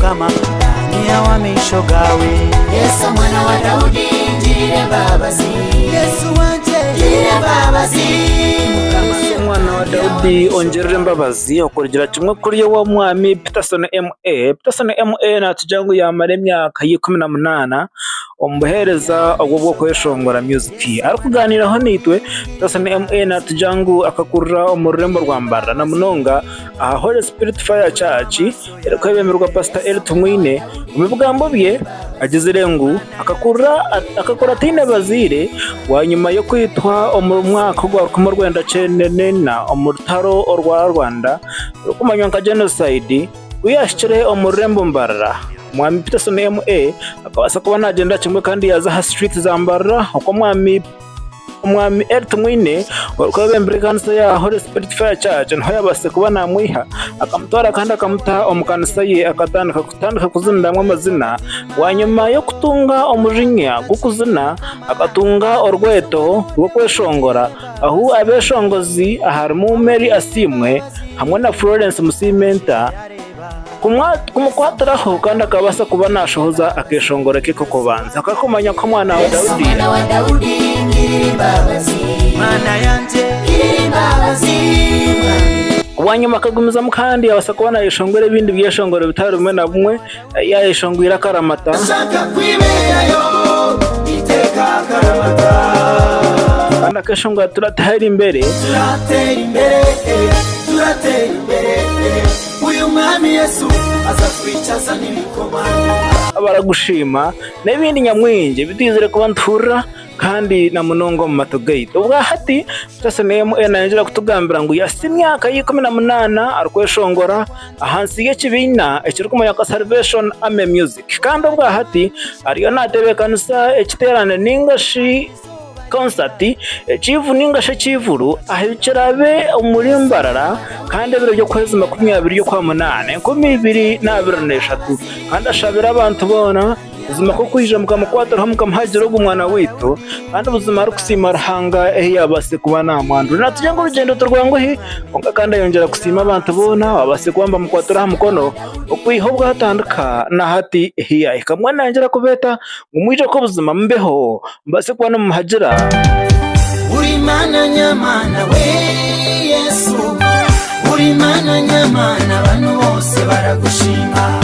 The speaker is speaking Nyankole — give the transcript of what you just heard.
Mukama nyihaho amaisho gaawe. Yesu omwana wa Daudi ngirira embabazi. Yesu wangye Ngirira embabazi. Mukama. Omwana wa Daudi ongirire embabazi okurugira kimwe kuri ow'omwami Peterson MA. Peterson MA natugira ngu yamara emyaka 18 omu buheereza obu obw'okweshongora music. Arikugaaniiraho naitwe, Peterson MA natugira ngu akakurira omu rurembo rwa Mbarara na munonga aha Holy Spirit Fire Church erikwebemberwa Pastor Elly Tumwine. Omu bigambo bye, agizire ngu akakura ataine bazaire bwanyima y'okwitwa omu mwaka ogwa 1994 omu rutaro orwa Rwanda orikumanywa nka Genocide. Ku yaahikire omu rurembo Mbarara, Omwami Peterson MA akabaasa kuba naagyendera kimwe kandi yaaza aha sitwiti za Mbarara oku Omwami Omwami Elly Tumwine orikwebembera ekanisa ya Holy Spirit Fire Church niho yaabaasize kuba naamwiha akamutwara kandi akamuta omu kanisa ye akatandika kutandika kuziniramu amazina. Bwanyima y'okutunga omujinya gw'okuzina akatunga orweto rw'okweshongora ahu abeeshongozi aharimu Mary Asiimwe hamwe na Florence Musiimenta kumukwatiraho kandi akabaasa kuba naashohoza akeeshongoro ke k'okubanza akarikumanywa nka Omwana wa Yesu Daudi. omwana wa Daudi ngirira embabazi. Mana yangye Ngirira embabazi. Bwanyima akagumizamu kandi yaabaasa kuba naayeshongora ebindi byeshongoro bitari bimwe na bimwe, yaayeshongwire akaramata. Nshaka kwiberayo iteka akaramata. Kandi akeshongora Turatera Imbere. Turatera imbere, turatera imbere, uyu mwami Yesu azatwicaza n'ibikoma. Baragushima n'ebindi nyamwingi ebi twizire kuba nituhurira kandi na munonga omu matu gaitu. Obwa hati Peterson MA nayongyera kutugambira ngu yahitsya emyaka ya 18 arikweshongora ahansi y'ekibiina ekirikumanywa nka Salvation Army Music kandi obwa hati ariyo natebeekanisa ekiteerane ninga shi konsati, ekiivu ninga shi ekiivuru ahu kiraabe omuri Mbarara kandi ebiro by'okwezi 20 Okwamunaana 2023 kandi ashabire abantu boona Buzima ku okwija mukamukwatiraho mukamuhagira ogu mwana waitu, kandi buzima arikusiima Ruhanga ehi yaabaasize kuba naamwandura. Naatugira ngu orugyendo tirwanguhi, kwonka kandi ayongyera kusiima abantu boona abaabaasize kuba nibamukwatira aha mukono okwiha obu atandika na hati ehi yaahika. Mbwenu nayongyera kubeeta ngu mwije kwo buzima mubeho mubaase kuba nimumuhagira. Uri Mana nyamana we Yesu, uri Mana nyamana abantu bose baragushima.